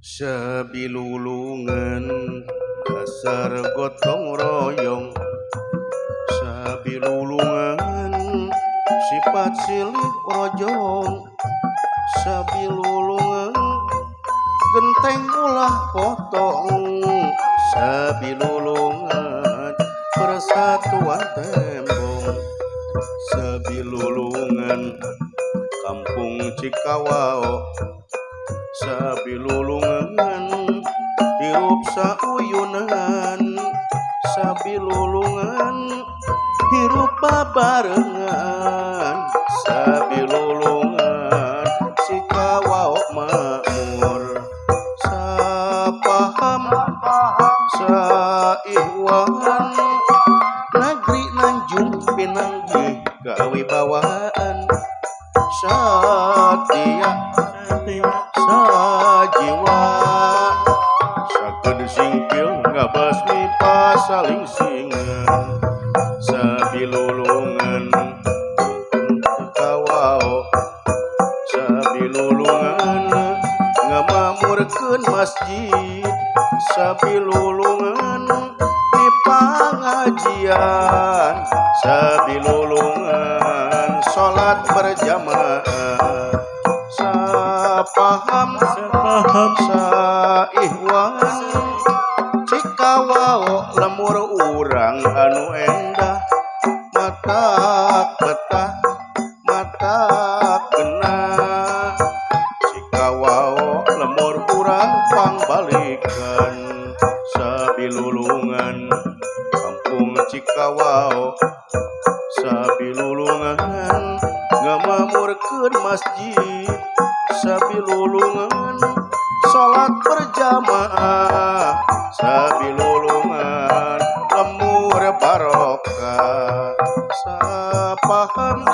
Sabilulungan dasar gotong royong, sabilulungan sifat silih rojong, sabilulungan genteng ulah potong, sabilulungan persatuan tembong, sabilulungan kampung Cikawao, sabilulungan hirup sauyunan, sabilulungan hirup babarengan, sabilulungan Cikawao makmur, sapaham saihwan negeri Nanjung pinanggih kawibawaan, satia sajiwa saged singkil ngabasmi pasaling singan, sabilulungan Cikawao, sabilulungan ngamakmurkeun masjid, sabilulungan di pangajian, sabilulungan salat berjamaah, sapaham saihwan Cikawao lemur urang anu endah, mata betah mata kena, Cikawao lemur urang pangbalikan, sabilulungan kampung Cikawao, sabilulungan ngamakmurkeun masjid, sabilulungan salat berjamaah, sabilulungan lemur barokah, sapaham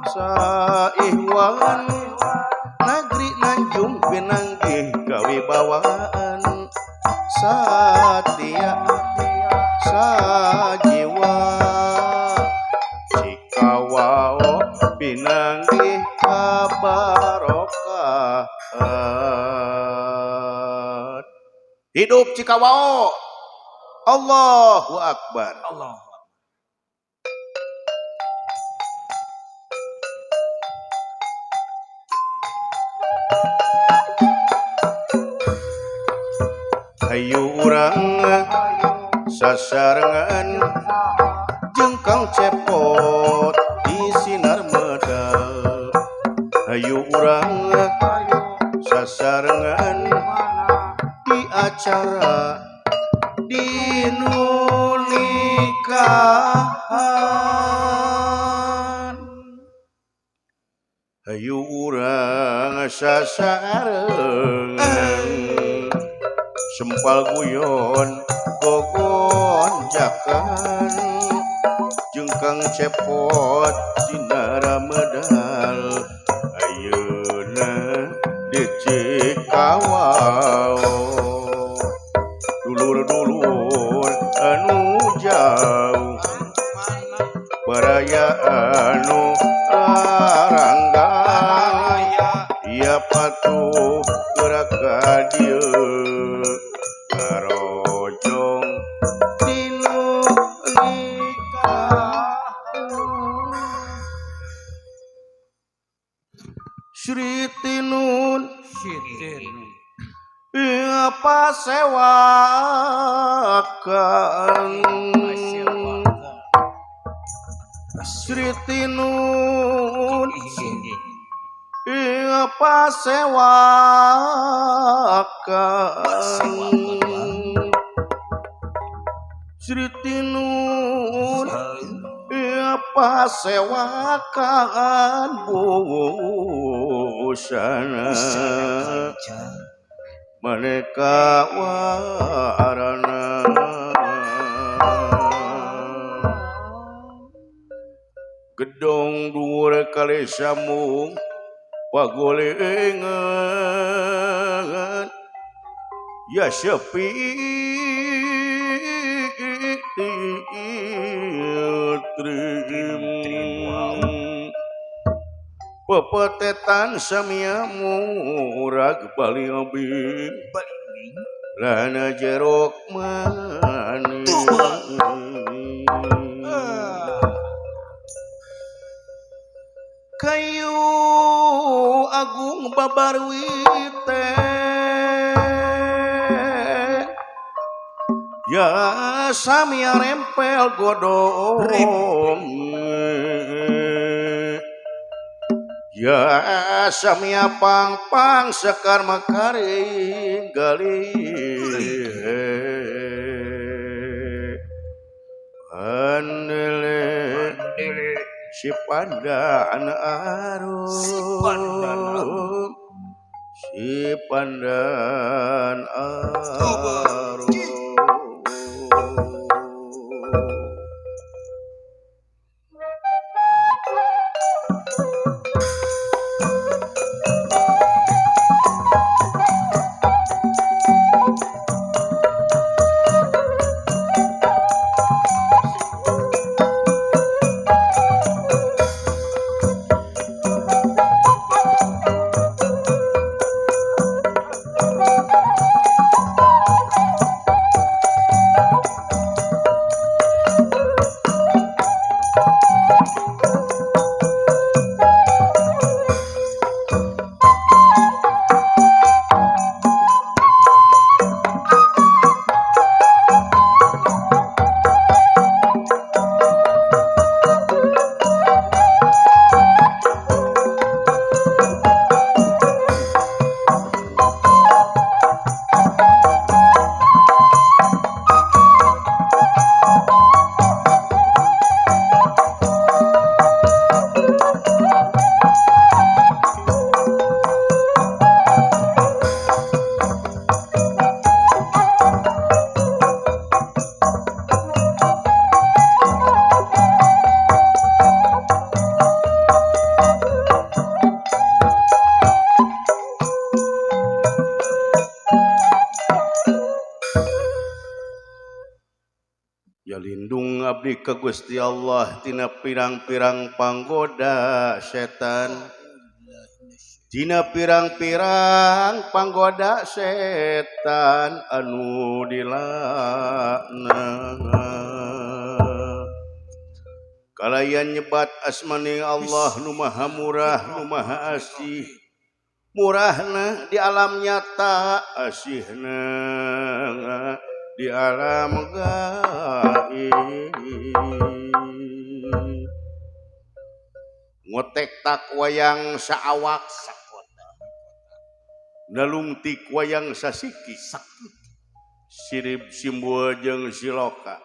saihwan negeri Nanjung pinanggih kawibawaan, satia sajiwa Cikawao pinanggih kabarokahan. Hidup Cikawao, Allahu Akbar. Allah. Hayu urang sasarengan jeung Kang Cepot di sinar medal, hayu urang sasarengan di acara di nu nikahan, hayu urang sasarengan sempal guyon gogonjakan jeung Kang Cepot dina ramedal, ayeuna di Cikawao dulur-dulur anu jauh baraya anu aranggang, ia patuh gerak ka dieu ngarojong dinu nikah. Sri Tinun pasewakan, Sri Tinun pasewakan, Sri Tinun pasewakan busana maneka warna, gedong dhuwur kali sambung pagolengan, ya sepi trim Pepetetan samia murag baliobing lana jeruk manis kayu agung babarwite ya samia rempel godong ya samia pang-pang sekar mekaring gali andele si pandan arum si pandan arum. Abdi ka Gusti Allah tina pirang-pirang panggoda setan tina pirang-pirang panggoda setan anu dilaknat kalayan nyebat asmaning Allah nu maha murah nu maha asih murahna di alam nyata asihna di alam gaib ngotek tak wayang saawak nalungtik wayang sasiki sirib simbol jeung siloka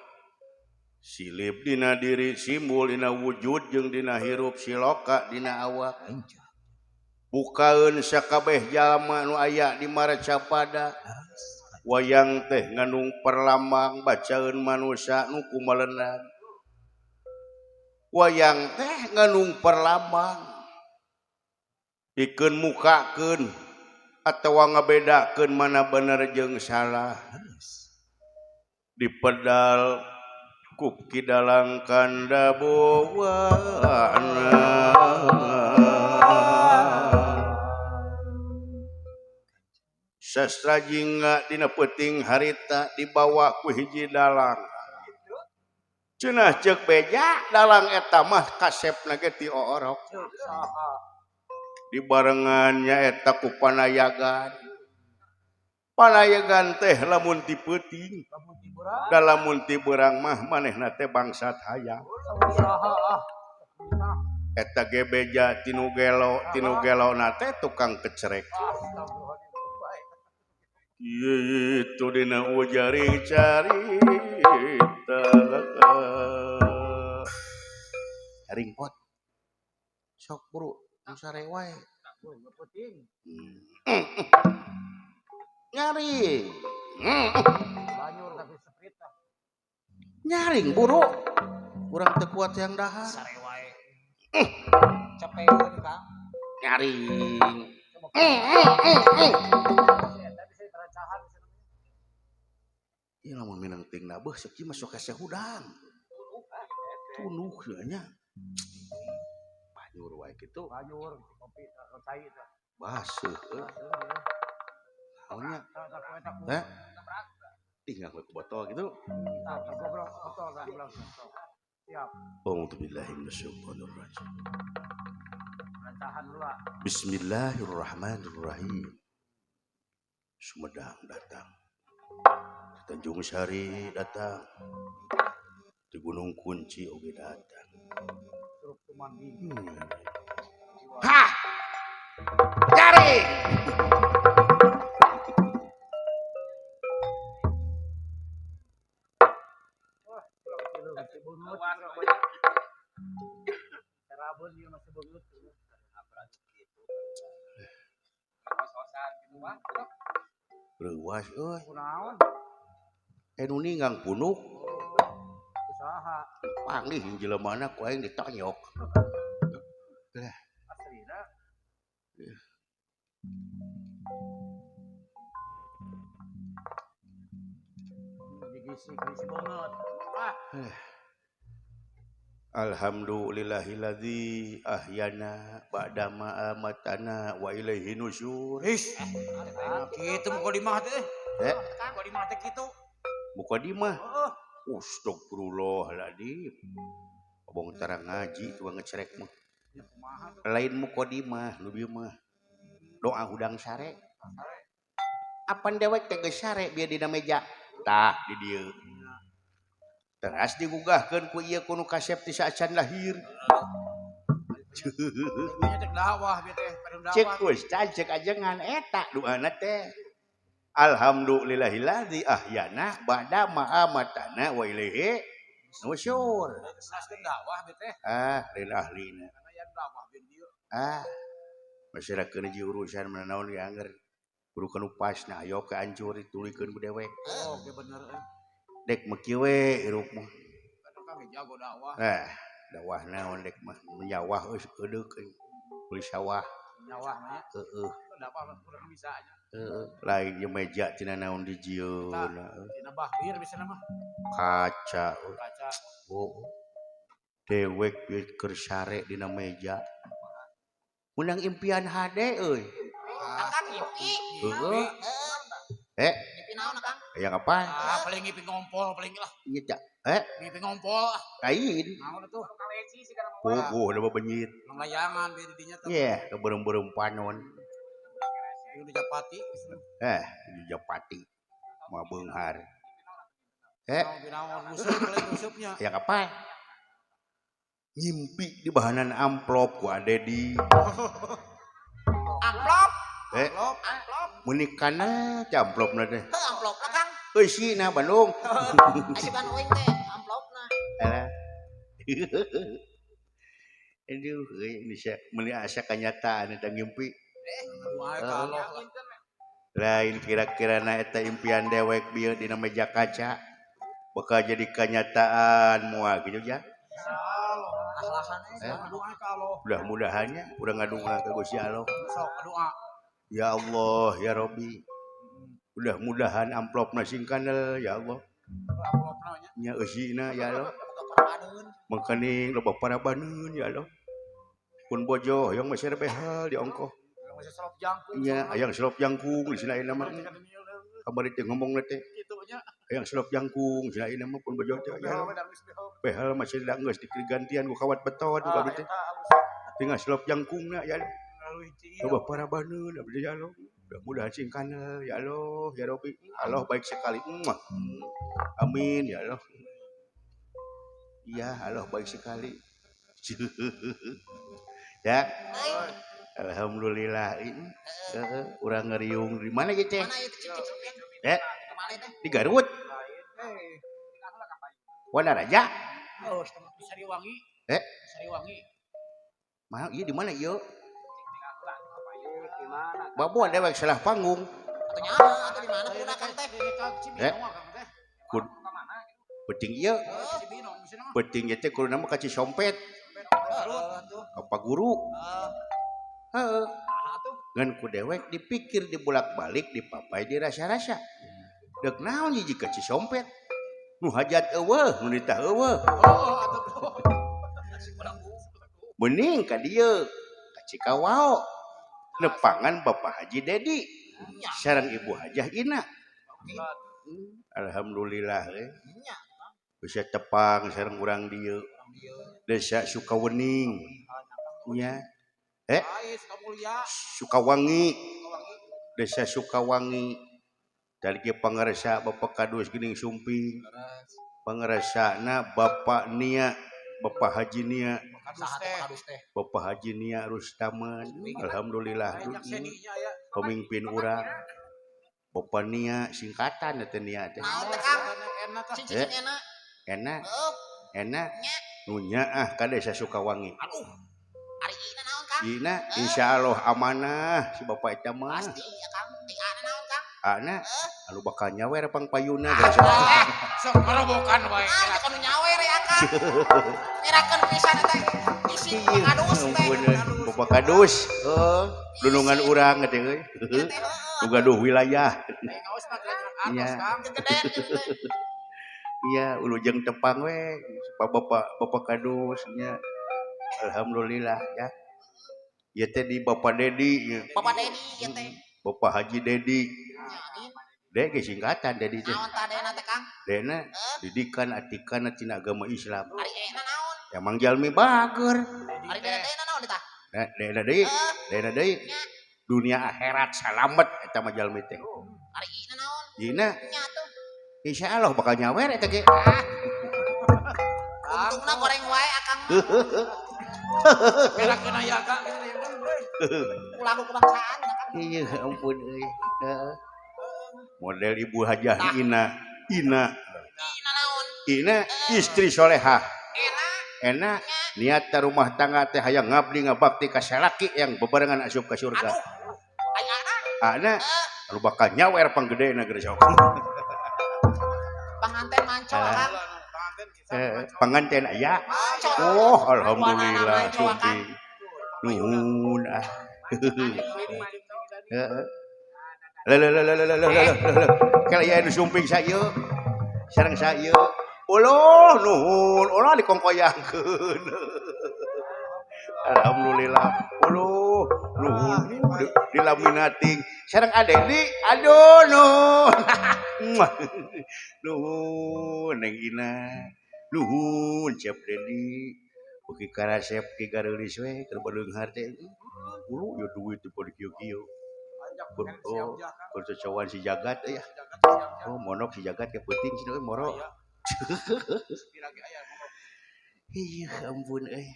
silib dina diri simbol dina wujud jeung dina hirup siloka dina awak bukaeun sakabeh jalma nu aya di Maracapada wayang teh ngandung perlambang bacaeun manusia nu kumalendan wayang teh ngandung perlambang pikeun mukakeun atawa ngabedakeun mana bener jeung salah dipedal ku Ki Dalang Kanda Buwana sastra jingga dina peuting harita dibawa ku hiji dalang cenah ceuk beja dalang eta mah kasepna ge ti oorok dibarengan nyaeta ku panayagan panayagan teh lamun ti peuting da lamun ti beurang mah manehna teh bangsat hayang eta ge beja tinu gelo tinu gelona teh tukang kecerek. Itu dina ujaring carita jaring pot sok buru sare wae nyaring nyaring buru kurang teu kuat yang dahar sare wae capeun Kang nyaring. Ieu lamun minang ting nabeuh seuki mah sok hese hudang. Tunduh nya. Nyur wae kitu. Banjur kopi cai tah. Baseuh euy. Naonnya? Hah? Tinggal we ku botol gitu. Tah goblok botol tah goblok. Siap. A'udzubillahi minasyaitonirrajim. Tahan heula. Bismillahirrahmanirrahim. Sumedang datang. Di Tanjung Sari datang. Di Gunung Kunci oge datang. Truk tumanding. Hah! Cari! Wah, kurang tilu beungeut urang banyak. Rabun ieu masih beungeut. Reuwas euy. Kunaon? Nu ninggang punuk. Usaha. Panggih jelemana ku aing ditonyok. Lah, Aslina. Digisik-gisik banget. Ah. Alhamdulillahilladzi ahyana ba'dama amatana wa ilaihi nusyur. Ish. Kitu mukadimah teh. Eh, Mukadimah teh kitu. mukadimah. Heeh. Astagfirullahaladzim. Abong tara ngaji tukang ngecerek mah. Ya kumaha tuh? Lain mukadimah nu bieu mah. Doa hudang sare. Apan dewek teh geus sare bieu dina meja. Tah di dieu. Teras digugahkeun ku ieu ku nu kasep ti saacan lahir. Nya cek dakwah bieu teh, padahal dakwah. Cek ustaz cek ajengan eta doana teh. Alhamdulillahilladzi ahyana ba'da ma amatana wa ilaihi nusyur. Naskeun dakwah bieu teh. Ah, lain ahlina. Karena yang dakwah bieu dieu. Ah, masyarakat hiji urusan mana naon ge anger. Kudu kanu pasna ayo ke ancur ditulikeun ku dewek. Oh, oke bener eh. Dek mah kieu we hirup mah. Kadang kami jago dakwah. Ah, dakwah naon dek mah menyawah euy seudeuk euy. Beli sawah Nyawah mah nya. heeh. Dakwah mah kurang bisa nya. Heeh, lain jeung meja tina naon dijieun heeh. Tina bahbir bisa mah. Kaca euy. Kaca. Oh. Dewek bieu keur sare dina meja. Menang impian hade euy. Akang ngimpi. Heeh. Eh, Ngimpi naon Akang? aya apa? Ah, paling ngimpi ngompol paling lah. Ieu cak. Eh, Ngimpi ngompol ah. lain. Naon atuh? Oh, oh, ada benyit. Nang layangan bieu di dinya teh. Yeah, keberem-berem panon. Ieu di Japati. Eh, di Japati. Mah beunghar. Eh, Naon musuh paling musupnya. aya apa? Ngimpi di bahanan amplop ku Adedi. Amplop, Eh, Amplop. amplop. meuni kana teh amplopna teh. Heuh amplopna Kang. Euy sina Bandung. Asupan uing teh amplopna. Alah. Aduh, euy Indonesia meuni asa kanyataan eta ngimpi. Wae ka Allah lah. Lain kira-kira na eta impian dewek bieu dina meja kaca bakal jadi kenyataan moal gitu ya. Insyaallah. Lah-lahan Eh. Doa ka Allah. Mudah-mudahannya urang ngadunga ka Gusti Allah. Sok doa. Ya Allah, ya Robi. Mudah-mudahan amplopna sing kandel ya Allah. Amplopna nya. Nya eusina ya Allah. Boga parabaneun. Mangkaning loba parabaneun ya Allah. Pun bojo hoyong meser behel di ongkoh. Masih selop jangkung. Nya hayang selop jangkung di sina ayeuna mah. Kamari teh ngomongna teh Kitu nya. hayang selop jangkung cenah ayeuna mah pun bojo teh ya Allah. Behel masih da geus digantian ku kawat beton ku abdi teh. Tinggal selop jangkungna ya Allah. Loba parabaneun abdi ya Allah. Mudah-mudahan sing kandel ya Allah, ya Robi. Allah baik sekali. Muah. Amin ya Allah. Iya, Allah baik sekali. Ya, Euy, alhamdulillah. Heeh, urang ngeriung di mana ieu teh? mana ieu cicing cicing? Eh, Kemana teh? di Garut. Wanaraja. Oh, di Sariwangi. Eh? Sariwangi. Mana ieu di mana ieu? Babuan dewek salah panggung. Atau nyaho atau di mana kuduna Kang teh? Eh? Kud penting ieu, penting ieu teh kuduna mah ka Cisompet, ka Pak Guru. Heeh. Ngan ku dewek dipikir dibolak-balik dipapai dirasa-rasa. Dek naon hiji ka Cisompet? Nu hajat eueuh, nu ditah eueuh. Mending ka dieu ka Cikawao nepangan Bapak Haji Dedi sareng Ibu Hajah Ina. Alhamdulillah bisa tepang sareng urang dieu desa Sukawening nya Sukawangi desa Sukawangi dari ge pangarsa Bapak Kadus geuning sumping pangarsana Bapak Nia Bapak Haji Nia Bapak Haji Nia Rustaman. Alhamdulillah pemimpin urang Bapak Nia singkatan teh Nia teh enak enak nunya ah ka desa Sukawangi. Aduh ari ina naon Kang? Ina insyaallah amanah si bapak eta mah. Pasti ya Kang. Ana naon Kang? Ana anu bakal nyawer pangpayuna sok marobokan wae. Ah nu nyawer ya Kang. Ngerakeun pisan eta isi Bapak Kadus teh. Bapak Kadus heuh dunungan urang teh euy. Nu gaduh wilayah. Iya. Iya, ulujeng tepang we Bapak Kadus nya. Alhamdulillah ya. Ieu teh di Bapak Dedi nya. Bapak Dedi ieu teh. Bapak Haji Dedi. Dek ge singkatan Dedi teh. Naon tah dena teh Kang? Dena didikan atikana tina agama Islam. Ari ena naon? Emang jalmi bager. Ari dena dena naon tah? Dena deui, dena deui. Dunia akhirat salamet eta mah jalmi teh. Ari ina naon? Ina. Nya atuh. Insyaallah bakal nyawer eta ge. Untungna goreng wae akang. Ngerakeun aya Kang. Lagu kebangsaan Kang. Iya ampun euy. Model Ibu Hajah Ina, Ina. Ina naon? Ina istri solehah. Enak. Enak niat rumah tangga teh hayang ngabdi ngabakti ka salaki yang bebarengan asup ka surga. Aduh. Ana anu bakal nyawer panggedena geus sok. Panganten manco Kang. Panganten aya. Oh, alhamdulillah sumping. Nuhun ah. Heeh. Lelelelelelelelele. Kala aya nu sumping saeu. Sareng saeu. Uluh nuhun, ulah dikongkoyangkeun. Alhamdulillah. Uluh nuhun dilaminating. Sareng Adedi, aduh nuhun. Nuhun Neng Ina. Nuhun Cep Dedi. Beuki karasep ki gareulis we keur baleunghar teh. Uluh ieu duit teu pada kieu-kieu. Oh, percocoan si jagat ya. Oh, monok si jagat ke peuting cenah moro. Iya ampun euy.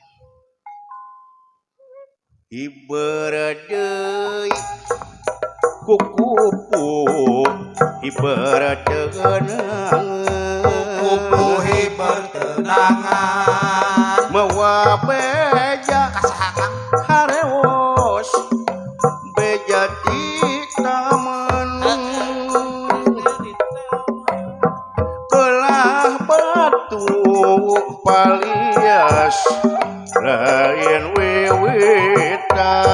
Hiber deui kukupu hiber teunangan kukupu hiber teunangan mawa beja kasaha Kang harewos beja di taman belah batu palias lain wiwitan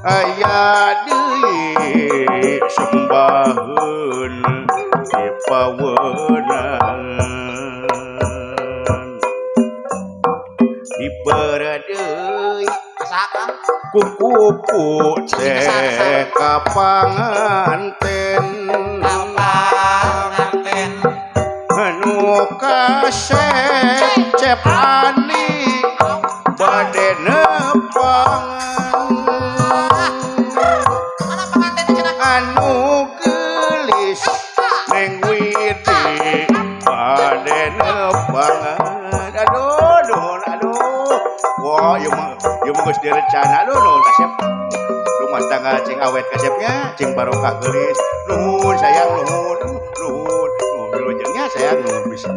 aya deui sembaheun di paweunangan dibere deui kukupu teh ka panganten anu kasep Cep Ani bade nepangan anu geulis Neng Widi bade nepangan. Aduh nuhun aduh. Wah ieu mah geus direncana. Aduh nuhun kasep. Rumah tangga cing awet kasepnya cing barokah geulis. Nuhun sayang nuhun nuhun. Wilujengnya sayang nuhun bisa.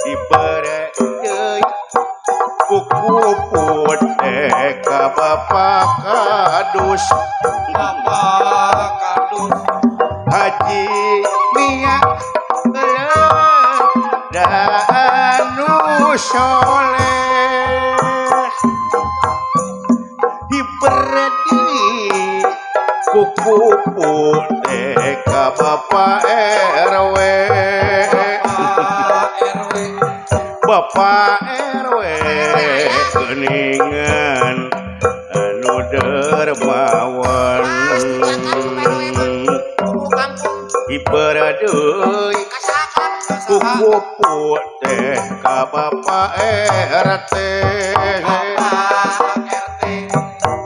Dibere deui kukupu teh ka Bapak Kadus. Bapak Kadus Haji Mia anu soleh dibere deui kukupu teh ka Bapak RW. Bapak RW geuningan anu dermawan hiper deui kupu teh ka Bapak RT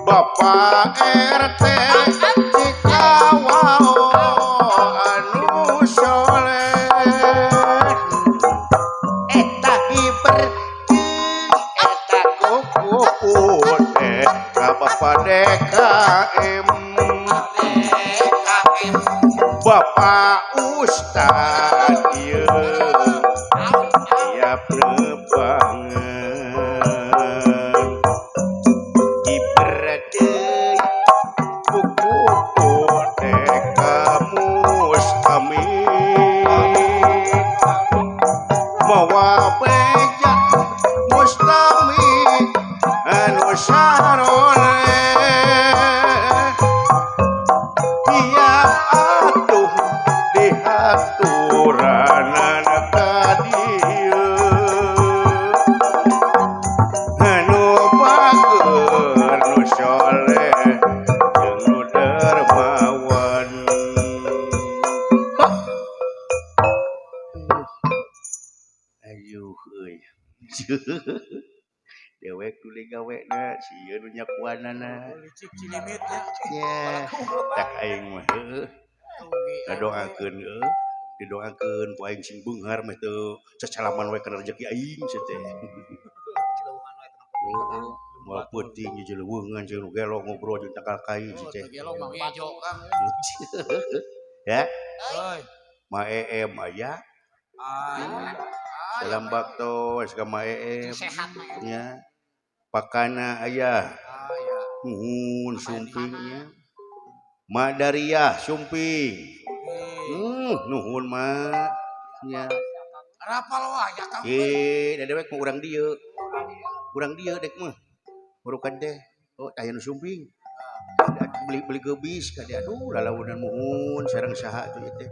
Bapak RT Cikawao anu soleh eta hiper eta kupu teh ka Bapak DKM Bapak Ustad ieu siap nepangan hiper deui kupu teh ka Mustami mawa beja Mustami anu saroleh tiap atuh dihaturanan ka dieu anu bager nu soleh jeung nu dermawan. Ayuh euy. Dewek tuluy gawena sieun nu nyakuanana. Licik cilimitnya. Nya, tak aing mah heueuh. Ngadoakeun heueuh, didoakeun ku aing sing beunghar mah teu cacalaman we kana rejeki aing sia teh. Heeh, moal peuting jeung jeleuweungan jeung nu gelo ngobrol jeung tangkal kai sia teh. Gelo mah hejo Kang. Ya, Euy. Ma EM aya. Aya. Salam baktos ka Ma EM. Sehat mah. Nya. Pakana aya. Aya. Nuhun sumpingnya. Ma Dariah sumping. Nuhun ma. Nya. Rapal wae ya Kang. Eh, da dewek mah urang dieu. Urang dieu dek mah. Urukan teh. Oh, aya nu sumping. Beli beli geubis kade aduh lalaunan muhun sareng saha tuh ieu teh.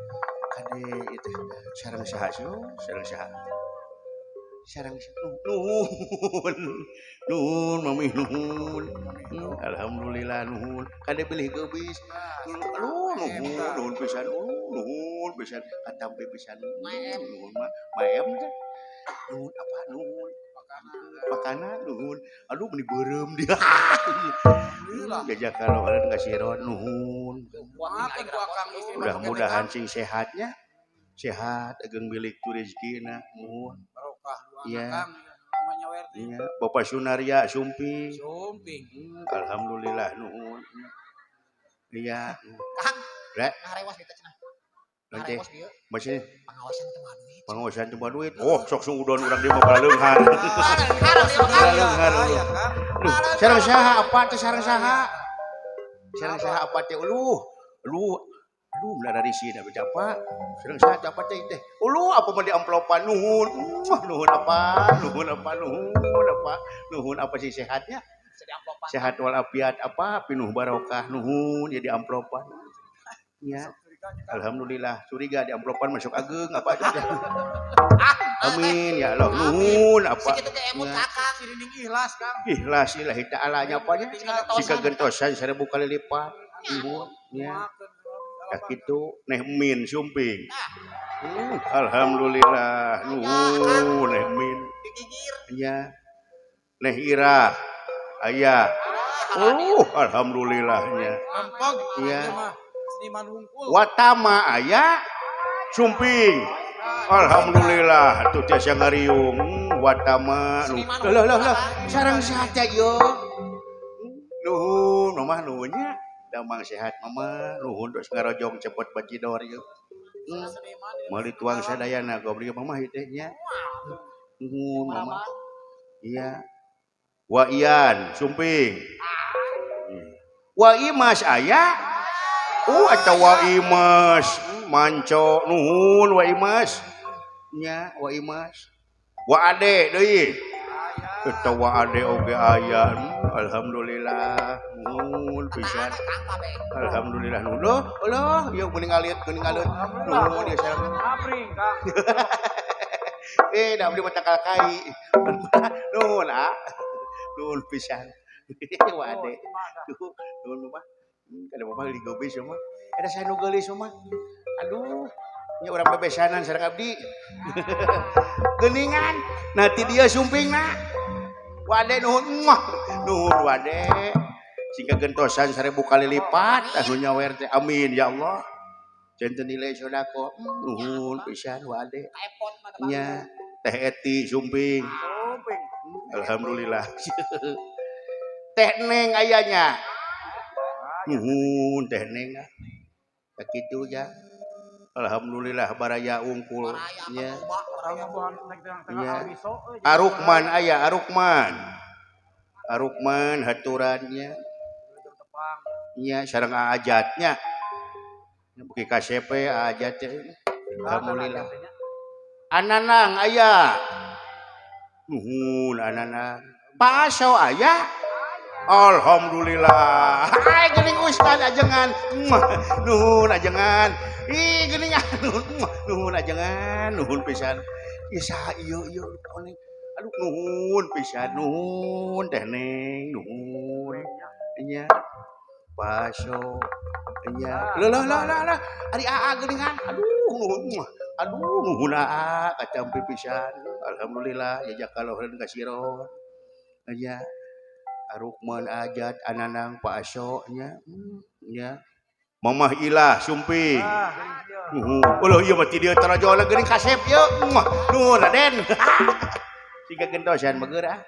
Kade ieu teh sareng saha sih? Oh, sareng saha. Sareng nuhun. Nuhun mami nuhun. Alhamdulillah nuhun. Kade bilih geubis. Aduh nuhun nuhun pisan. Nuhun pisan katampi pisan. Nuhun mah. Maem teh. Nuhun apa nuhun. Pakana nuhun. Aduh meni beureum dia. Alhamdulillah. Jajakallahu khairan kasiron nuhun. Maafkeun ku Akang istri mah Mudah-mudahan sing sehatnya. Sehat ageng milik tu rezekina nuhun. Barokah doa Iya. Kang. Rumah nyawer teh. Iya, Bapak Sunarya sumping. Sumping. Alhamdulillah nuhun. Iya. Kang. Re. Ngarewas dieu teh cenah. Nanti Ngarewas dieu masih pengawasan teu mah duit. pengawasan cuma duit. Oh, sok sungudon urang dieu mah baleunghan. Harap ieu Kang. Baleunghar. Aya Kang. Aduh, sareng saha apa teh sareng saha? Sareng saha apa teh uluh? Uluh. Aduh, belah dari sini dah apa? Sareng saha teh apa teh teh? Uluh, apa mah di amplopan nuhun. Nuhun apa? Nuhun apa? Nuhun apa? Nuhun apa sih sehatnya? Sedih amplopan. Sehat walafiat apa? Pinuh barokah nuhun jadi amplopan. Ya. Alhamdulillah curiga di amplopan masuk ageng apa aja. Amin ya Allah nuhun apa. Sakitu ge emut ka Akang. Sirining ikhlas Kang. Ikhlas lillahi ta'ala nya apa nya? Jika gentosan 1000 kali lipat. Nuhun ya. Ya kitu neh min sumping. Alhamdulillah nuhun neh min. Digigir. Nya. Neh Ira aya. Oh, alhamdulillahnya. Ampog. Iya. Seniman hungkul. Watama aya sumping. Alhamdulillah atuh tiasa ngariung watama. Lah lah lah sareng saha ieu? Nuhun mamah nuhunnya. Damang sehat mama nuhun terus ngarojong cepet bajidor ieu. Meuli tuang sadayana goblok mamah ieu teh nya. Nuhun mama. Iya. Wa Ian sumping. Wa Imas aya. Oh atau wa Imas manco nuhun wa Imas. Nya wa Imas. Wa Ade deui. Eta wa Ade oge aya. Alhamdulillah nuhun pisan. Alhamdulillah nuhun. Loh, loh, ieu meuning ngalit, meuning ngalit. Nuhun ieu sareng. Abring Kang. Da abdi mah tangkal kai. Nuhun ah. Nuhun pisan. Wade. Nuhun mah. Kada mah digobis mah. Ada saha nu geulis mah. Aduh. Nya urang bebesanan sareng abdi. Geuningan. Nah ti dieu sumpingna. Wade nuhun mah. Nuhun wade. Sing kagentosan 1000 kali lipat anu nyawer teh. Amin ya Allah. Janten nilai sodako. Nuhun pisan wade. Nya teh eti sumping. Alhamdulillah. Teh neng ayanya. Nuhun teh neng. Sakitu ya. Alhamdulillah baraya unggul nya. Nya. Arukman aya Arukman. Arukman haturannya. Nya sareng aajatnya. Beuki KCP aajat teh. Alhamdulillah. Ananang aya. Nuhun ananang. Paso aya. Alhamdulillah. Hai geuning ustad ajengan. Nuhun ajengan. Ih geuning nuhun ajengan, nuhun pisan. Ih saha ieu ieu aduh nuhun pisan, nuhun teh neng, nuhun. Nya. Paso. Nya. Leuh leuh leuh leuh. Ari aa geuningan. Aduh nuhun. Aduh nuhun aa kacampi pisan. Alhamdulillah jazakallahu kasiron. Nya. Arukman ajat ananang Pak Aso nya. Nya. Mamah Ilah sumping. Ulah ieu mah ti dieu tarajona geuning kasep ieu. Nuhun Raden. Siga gentosan bager ah.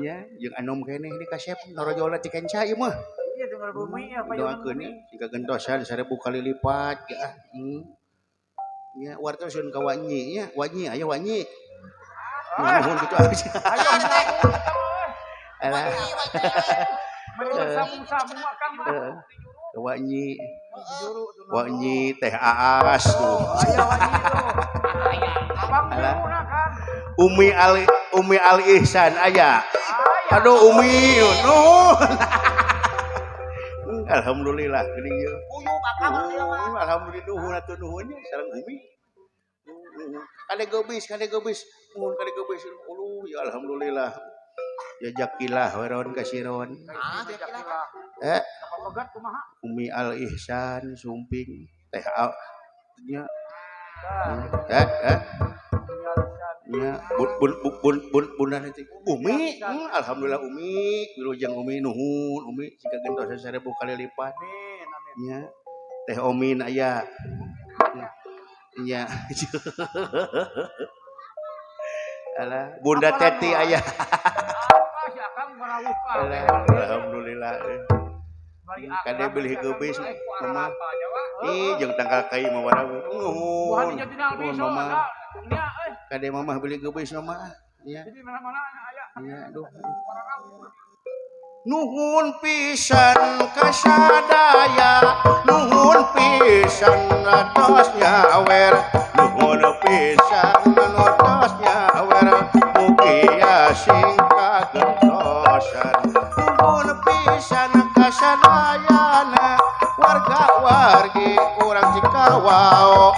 Nya jeung anom keneh di kasep narajona ti kenca ieu mah. Ieu tunggal bumi ya doakeun nya siga gentosan 1000 kali lipat ge ah. Nya wartoseun ka wanyi nya, wanyi aya wanyi. Nuhun kitu ah. Alah. Sambung-sambung akang mah. Wanyi. Wanyi teh aas tuh. Umi Ali Umi Al Ihsan aya. Aduh Umi nuhun. Alhamdulillah geuning ieu. Alhamdulillah nuhun atuh nuhun nya sareng Umi. Kade gobis, nuhun kade gobis. Uluh ya alhamdulillah. Jajakilah weron kasiron. Eh, Umi Al Ihsan sumping teh nya. Eh. Nya bun bun bun bun bunda nanti. Umi, alhamdulillah Umi, wilujeng Umi nuhun, Umi siga gentosan 1000 kali lipat. Nya. Teh Omin aya. Nya. Alah, Bunda Teti aya. Alhamdulillah. Kade bilih geubis mama. Ih jeung tangkal kai mah warawuh. Nuhun. Nuhun mama. Kade mamah beli geubis mama. Nya. Nya aduh. Nuhun pisan kasadaya, nuhun pisan atos nyawer, nuhun pisan atos nyawer, mugia sing kagentosan. Nuhun pisan kasadayana, warga-wargi urang Cikawao,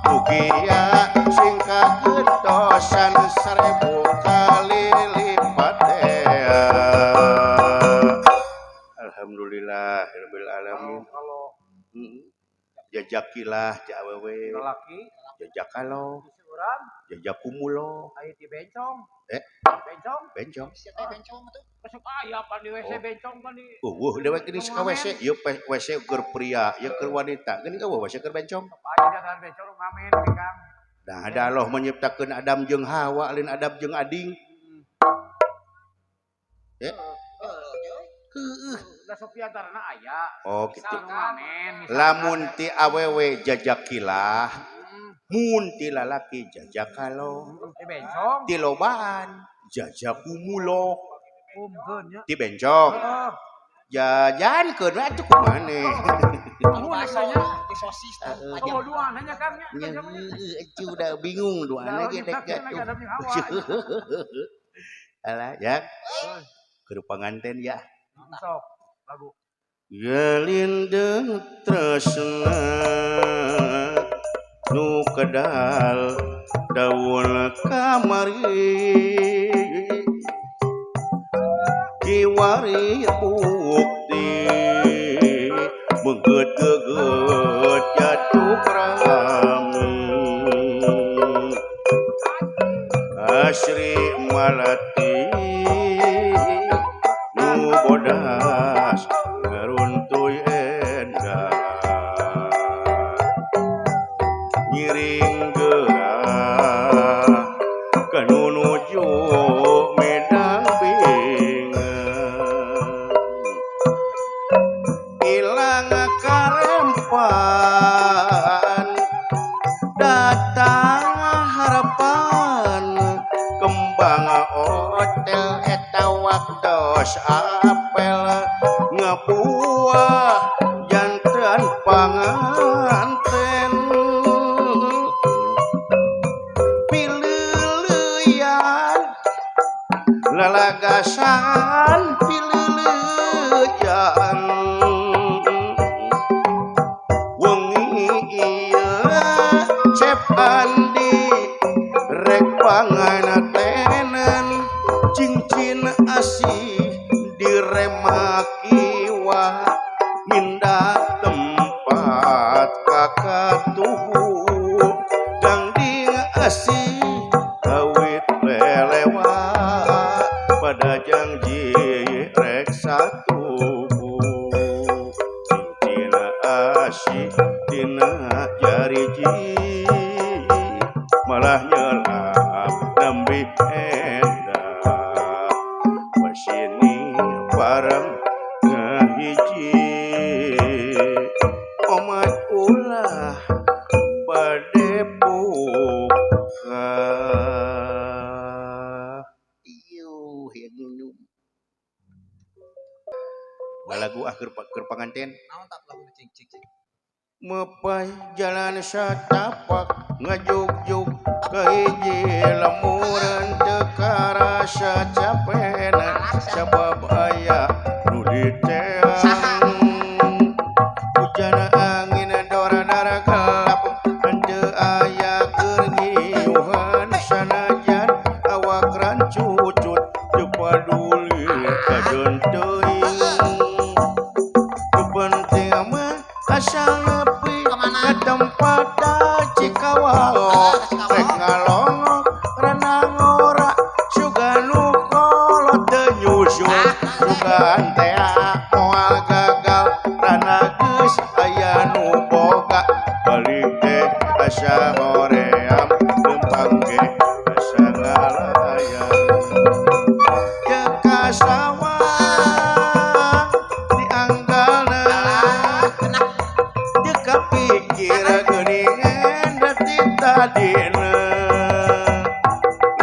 mugia sing kagentosan 1000 kali lipat. Alhamdulillah rabbil alamin. Kalau jajakilah ja awewe. Lalaki jajakalo. Urang jajakumulo. Aya ti bencong. Bencong. Bencong. Sia teh bencong atuh. Masuk aya pan di WC bencong pan di. Eueuh dewek geuning ka WC, ieu WC keur pria, ieu keur wanita. Geuning eueuh WC keur bencong. Aya dataran bencong ngamen Kang. Nah, ada Allah menyiptakeun Adam jeung Hawa, lain Adam jeung Ading. Heueuh. Da sok piantarana aya. Oh kitu. Lamun ti awewe jajakilah, mun ti lalaki jajakalo. Ti bencong. Ti lobaan jajakumulo. Umkeun nya. Ti bencong. Jajankeun we atuh kumaha maneh. Nuhun nya ti sosis tah. Oh duana nya Kang nya. Nya heueuh udah bingung duana ge dek atuh. Alah ya. Keur panganten ya. Sok lagu. Gelindeng tresna nu kedal Daun kamari kiwari bukti mengget geget jatuh rami asri malati nu bodas ngaruntuy endah ngiring gerah kanu nuju medang bingan ilang karempan datang harapan kembang hotel eta waktos apel ngabuah jantan panganten pileuleyan lalagasan pileuleyan wengi ieu Cep Andi rek pangantenan cincin asih diremakiwa mindah tempat kakatuhu dangding asih kawit lelewa pada janji rek satuhu cincin asih dina jariji malah nyelap nambi endah wasini bareng ngahiji omat ulah bade buka iuh yang minum lagu akhir panganten Naon tak lagu cing cing cing. Mepai jalan satapak ngajugjug ka hiji lemuran teu karasa capena sabab aya nu diteang hujan angin dora dara gelap henteu aya keur ngiuhan sanajan awak rancucut teu paduli kajeun teuing nu penting mah asal nepi ka tempat Cikawao rek ngalongok renang ora sugan nu kolot teu nyusul sugan teh moal gagal rana geus aya nu boga balik teh asa hoream lempang ge asa ngalayan teu kasawang dianggalna teu kapikir geuningan ti tadina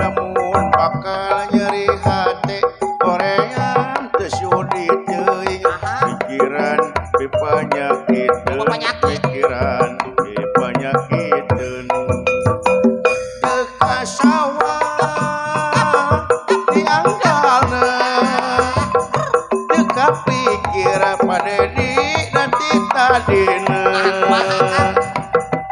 lamun bakal nyeri hate hoream teu sudi teuing pikiran pipanyakiteun pikiran pipanyakiteun teu kasawang dianggalna teu kapikir padedi nanti tadina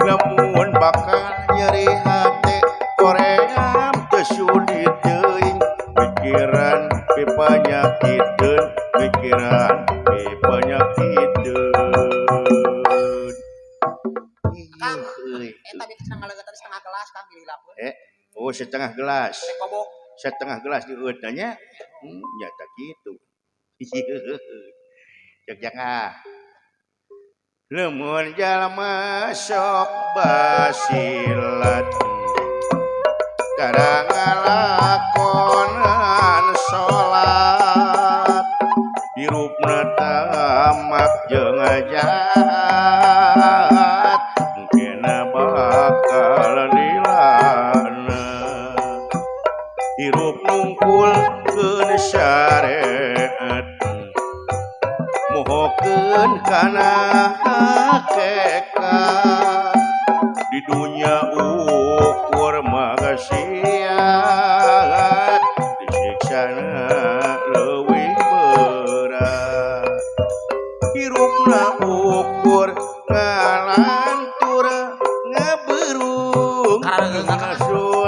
lamun bakal nyeri hate hoream teu sudi teuing pikiran pipanyakiteun pikiran pipanyakiteun. Kang, tadi setengah gelas Kang dililapeun. Oh setengah gelas. Rek kobok. Setengah gelas dieueut nya. Nyata kitu. Cek ah. Lemun jalma sok basilat kadang ngalakonan salat hirupna tamak jeung jahat mungkin bakal dilana hirup nungkulkeun syariat mohokeun kana hakikat di dunia ukur maksiat disiksana leuwih berat hirupna ukur ngalantur ngaberung masuk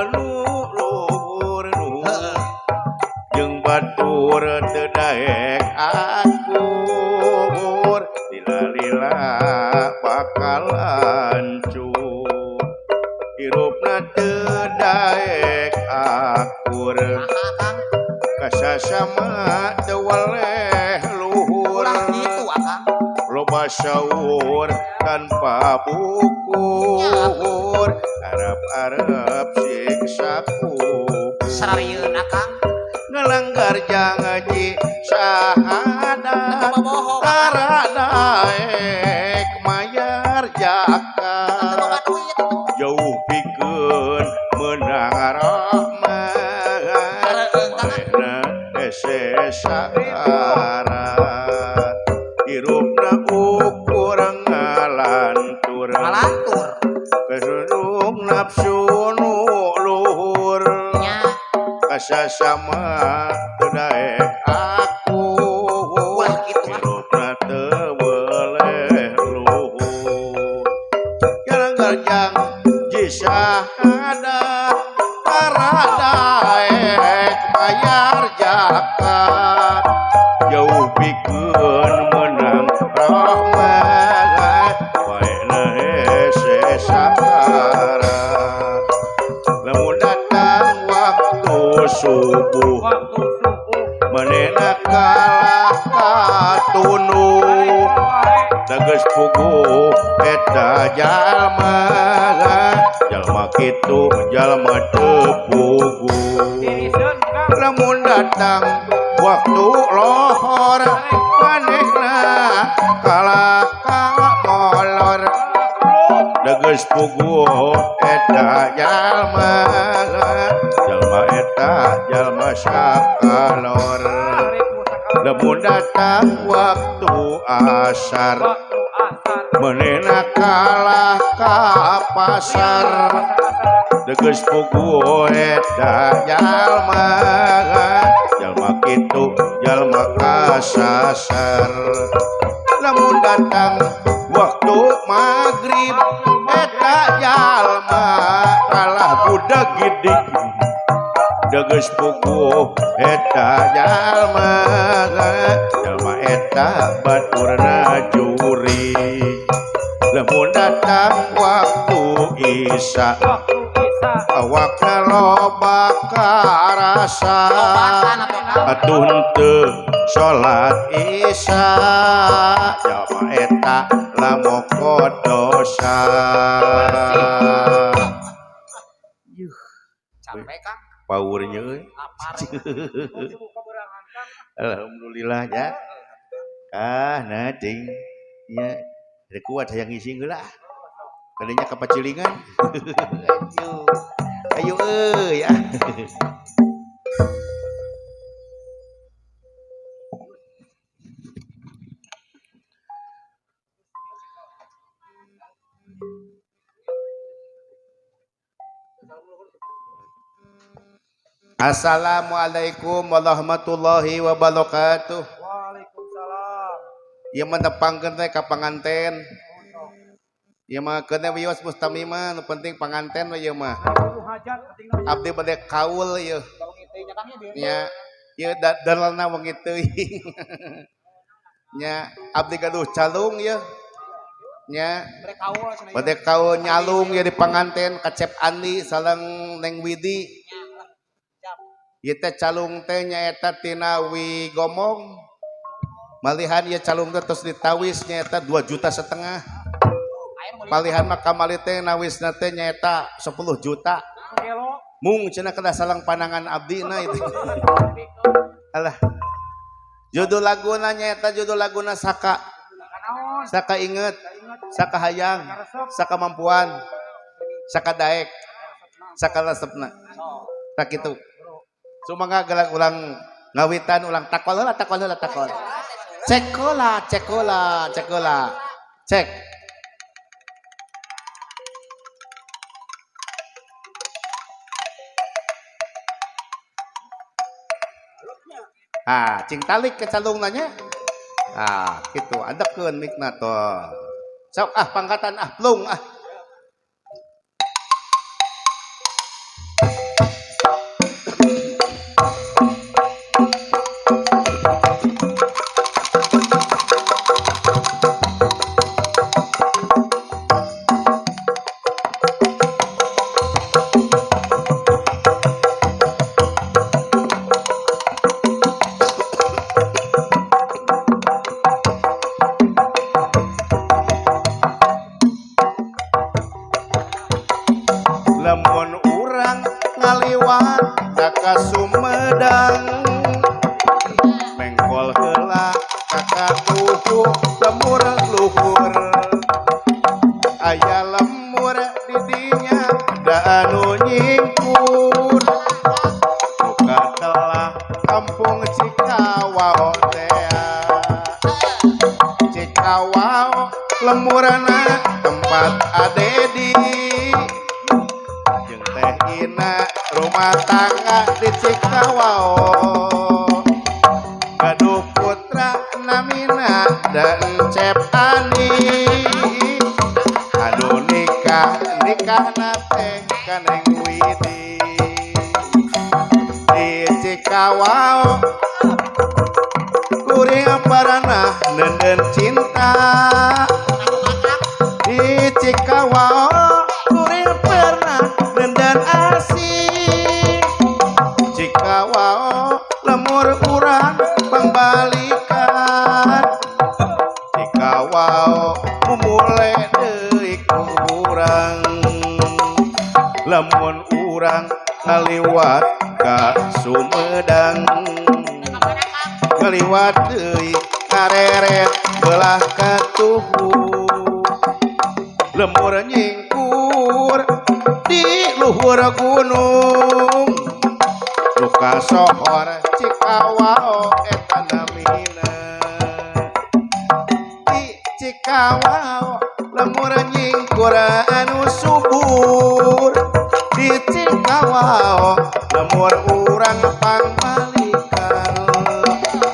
lila bakal hancur hirupna teu daek akur kasasama teu weleh luhur loba saur tanpa bukur arep-arep siksa kubur sararieun akang ngalanggar janji syahadat tara daek mayar zakat jauh pikeun meunang rahmat manehna hese sakarat hirupna ukur ngalantur kesurung nafsu nu luhur kasasama teu daek akur hirupna teu weleh luhur ngalanggar janji syahadat tara daek bayar zakat jauh pikeun meunang rahmat waena hese sakarat lamun datang waktu subuh manehna kalah katunuh tegas puguh eta jalma jalma kitu jalma teu puguh lamun datang waktu lohor manehna kalah ka molor tegas puguh eta jalma jalma eta jalma sakalor lamun datang waktu asar manehna kalah ka pasar tegas puguh eta jalma jalma kitu jalma kasasar lamun datang waktu magrib eta jalma kalah budak gidig tegas puguh eta jalma jalma eta baturna jurig lamun datang waktu isya awakna loba karasa atuh henteu salat isya jalma eta lamoko dosa. Capek Kang paurnya euy. Alhamdulillah ya. Ah nah cing nya rek kuat hayang ngising heula. Kadinya ka pacilingan. Ayo. Ayo euy. Assalamualaikum warahmatullahi wabarakatuh. Waalaikumsalam. Ieu mah nepangkeun teh ka panganten. Ieu mah keun wios mustamima nu penting panganten we ieu mah. Abdi bade kaul ieu. Nya ieu dalana wengi teuing. Nya abdi gaduh calung ieu. Nya bade kaul nyalung ieu di panganten Kacep Andi sareng Neng Widi. Ieu teh calung teh nyaeta tina Wigomong. Malihan ieu calung teh tos ditawis nyaeta 2,5 juta. Malihan mah kamari teh nawisna teh nyaeta 10 juta. Mung cenah kedah salang panangan abdi na itu. Alah. Judul laguna nyaeta judul laguna Saka. Saka inget, saka hayang, saka mampuan, saka daek, saka resepna. Tak kitu. Sumangga gelang ulang ngawitan ulang takol heula takol heula takol. Cekola cekola cekola. Cek. Ah, cing talik ke calung nanya. Ah, kitu adekeun mikna toh. Sok ah pangkatan ah plung ah. ka Sumedang mengkol heula ka katuhu lemur luhur aya lemur di dinya da anu nyingkur buka telah kampung Cikawao tea Cikawao lemurana tempat Adedi jeung Teh Ina rumah tangga di Cikawao gaduh putra namina dan Cep Ani anu nikah nikahna teh ka Neng Widi di Cikawao kuring paranah nenden cinta di Cikawao kuring pernah nenden asih Cikawao lemur urang pangbalikan Cikawao mumule deui kurang lamun urang ngaliwat ka Sumedang ngaliwat deui kareret belah katuhu lemur nyingkur di luhur gunung luka sohor Cikawao eta namina di Cikawao lemur nyingkur anu subur di Cikawao lemur urang pangbalikan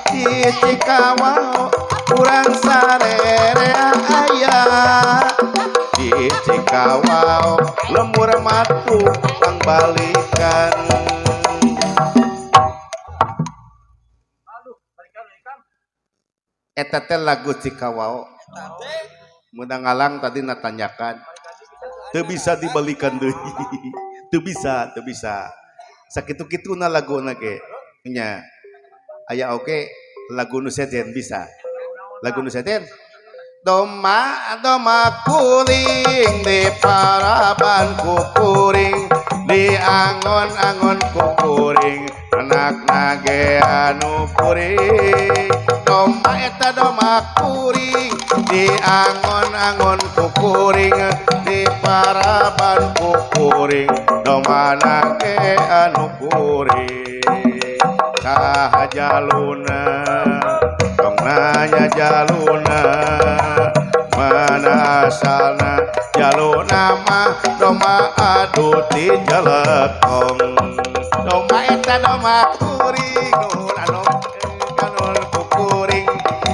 di Cikawao urang sarerea aya di Cikawao lemur matu pangbalikan. Eta teh lagu Cikawao menang ngalang tadi natanyakan teu bisa dibalikan deui teu bisa teu bisa sakitu-kituna laguna ge nya aya oge lagu nu sejen bisa lagu nu sejen doma doma kuring di paraban kukuring di angon-angon kukuring anak nage anu kuring domba eta doma kuring di angon-angon kukuring di paraban kukuring domba nage anu kuring saha jaluna tong nanya jaluna mana asalna jaluna mah domba adu ti jalekong domba eta domba kuring nuhun anu anu kukuring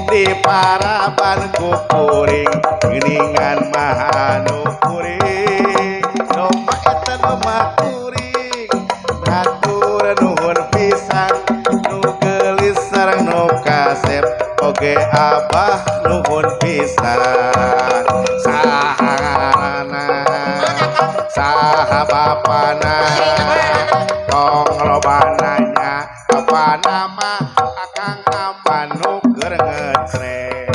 di paraban kukuring geuningan mah anu kuring domba eta domba kuring hatur nuhun pisan nu geulis sareng nu kasep oge abah nuhun pisan saha saha bapana tong loba nanya bapana mah akang aman nu keur ngecret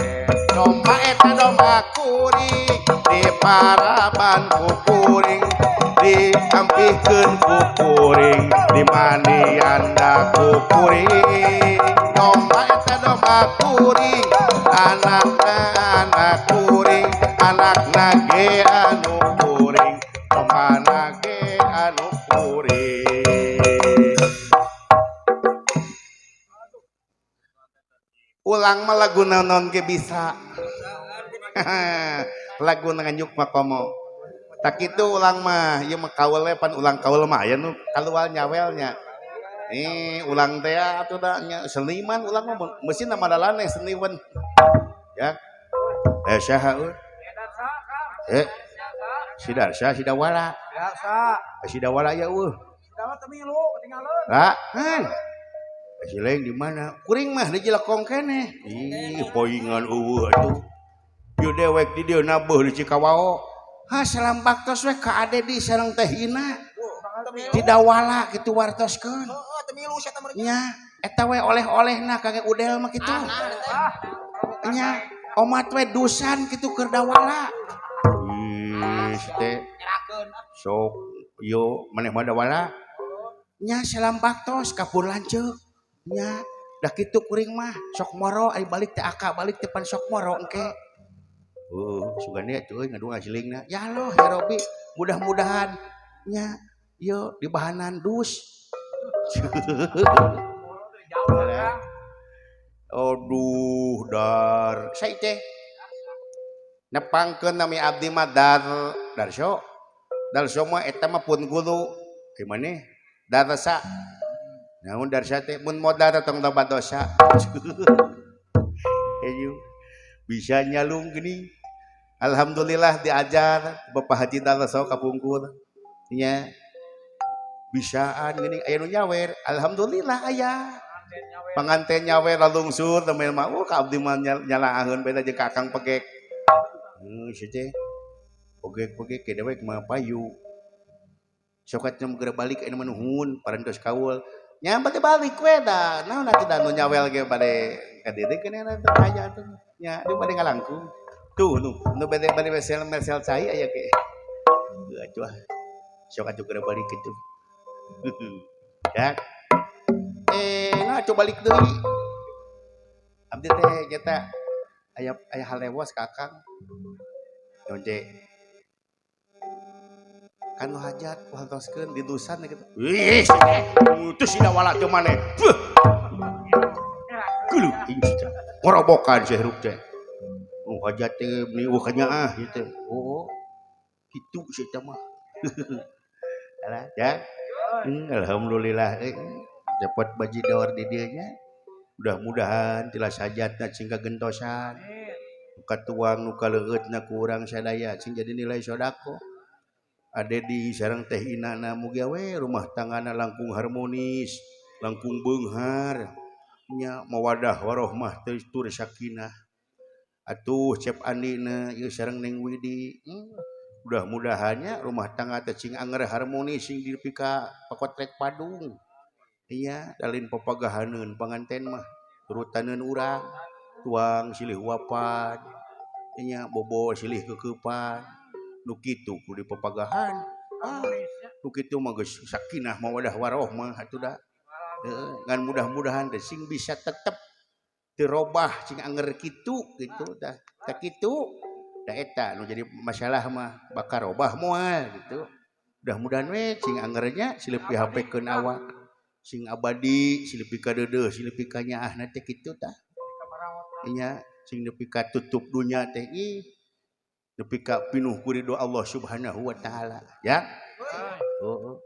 domba eta domba kuring di paraban kukuring diampihkeun kukuring dimandian da kukuring domba eta domba kuring anakna anak kuring anakna ge anu kuring dombana ge anu kuring. Ulang mah lagu naon ge bisa lagu nganjuk mah komo tak kitu ulang mah ieu mah kaul pan ulang kaul mah aya nu kaluar nyawelnya ulang teh atuh da nya seniman ulang mah mesin nama dalaneh seniwan ya saha euy si Darsa si Dawala si Dawala ya eueuh Dawala teu milu ketinggalan lah kan si Leng di mana kuring mah di Jelekong keneh ih poingan eueuh atuh ieu dewek di dieu nabeuh di Cikawao ha salam baktos we ka Adedi sareng Teh Ina tidak wala kitu wartoskeun heeh teu milu sia teh nya eta we oleh-olehna kage udel mah kitu nya omat we dusan kitu keur dawala ih teh sok yo maneh mah dawala Nya salam baktos ka pun lanceuk. Nya da kitu kuring mah sok moro ari balik teh aka balik teh pan sok moro engke. Oh, sugane atuh euy ngadua silingna. Ya Allah ya Robi, mudah-mudahan nya ieu dibahanan dus. Aduh dar sai teh nepangkeun nami abdi mah dar darso. Darso mah eta mah pun guru. Di maneh? Darsa. Naon darsa teh mun modal tong loba dosa. Ayo bisa nyalung gini. Alhamdulillah diajar Bapak Haji Darso kapungkur. Nya bisaan gini aya nu nyawer. Alhamdulillah aya. Panganten nyawer lalungsur temen mah ka abdi mah nyalaaheun beda jeung Kakang Pegek. Heuh si teh. Pegek-pegek ke dewek mah payu. Sok atuh geura balik aya mah nuhun parantos kaul. Nya bade balik we da. Naon atuh da nu nyawel ge bade ka dieu keun eta aya atuh. Nya di bade ngalangkung. Tuh nu bade bade mesel cai aya ge. Heuh atuh ah. Sok atuh geura balik kitu. Ya. Nah coba balik deui. Abdi teh nyata aya aya halewas ka Akang. Naon cek? Kanu hajat wantoskeun didusan kitu. Ih, itu si dawala teh maneh. Beuh. Geuleuh ngorobokan si hirup teh. Nu hajat teh meuni eueuh kanyaah ieu teh. Oh. Kitu si eta mah. Alah, ya. Alhamdulillah dapat bajidor di dieu nya. Mudah-mudahan tilas hajatna sing kagentosan. Nu katuang nu kaleueutna ku urang sadaya sing jadi nilai sedekah. Ade di sareng teh inana mugia we rumah tanggana langkung harmonis, langkung beunghar. Nya mawadah warohmah tur sakinah. Atuh cep andina ieu sareng Neng Widi. Mudah-mudahannya rumah tangga teh sing anger harmonis sing dipika pakotrek padung. Iya, dalin papagahaneun panganten mah turutaneun urang, tuang silih wapan. Nya bobo silih kekeupan. Nu kitu kudu dipapagahan. Ah, nu kitu mah geus sakinah mawadah warohmah atuh da. Heeh, ngan mudah-mudahan teh sing bisa tetep teu robah sing anger kitu gitu tah. Tah kitu da eta nu jadi masalah mah bakal robah moal gitu. Mudah-mudahan we sing angernya silih pihapekeun awak. Sing abadi silih pikadeudeuh silih pikanyaahna teh kitu tah. Nya sing nepi ka tutup dunya teh ih nepi ka pinuh ku ridho Allah Subhanahu wa taala ya. Oh.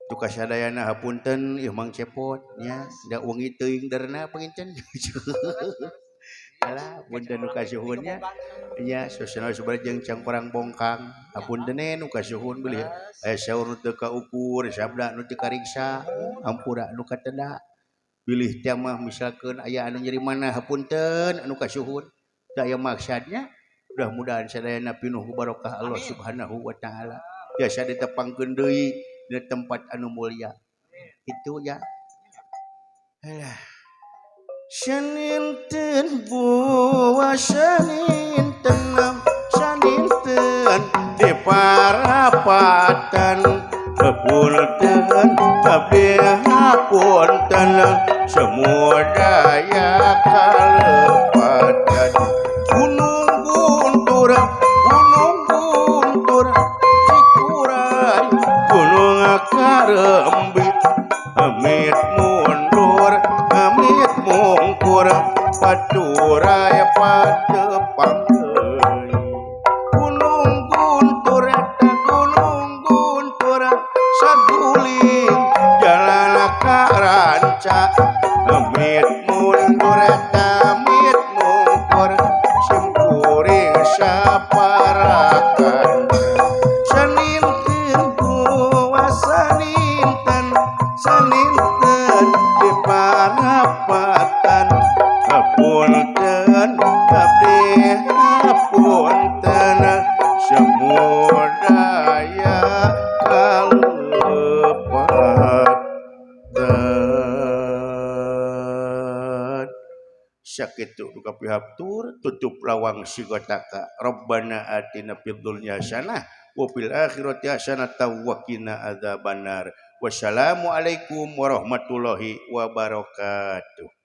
Tu kasadayana hapunten ieu Mang Cepot nya da wengi teuing derna panginten. Alah punten nu kasuhun nya. Nya suasana subara jeung cangkorang bongkang. Hapunten nu kasuhun bilih aya saur nu teu kaukur, sabda nu teu kariksa, hampura nu kateda. Bilih teh mah misalkeun aya anu nyeri mana hapunten anu kasuhun. Teu aya maksadnya. Mudah-mudahan sadayana pinuh ku barokah Allah Subhanahu wa taala. Biasa ditepangkeun deui di tempat anu mulia. Itu ya. Alah. Saninten buah saninten saninten di parapatan hapunten abdi hapunten semua daya kalepatan. Gunung Guntur Gunung Guntur Cikuray Gunung Karembit amit mundur amit mungkur paturai patepang deui. Gunung Guntur eta Gunung Guntur saguling jalan karanca amit mundur eta amit mungkur simkuring saparakan. Saninten buah saninten saninten di parapatan hapunten abdi hapunten semudaya kalepatan. Sakitu duka pihaptur tutup lawang sigotaka. Rabbana atina fid dunya hasanah wa fil akhirati hasanah wa qina adzabannar. Wassalamualaikum warahmatullahi wabarakatuh.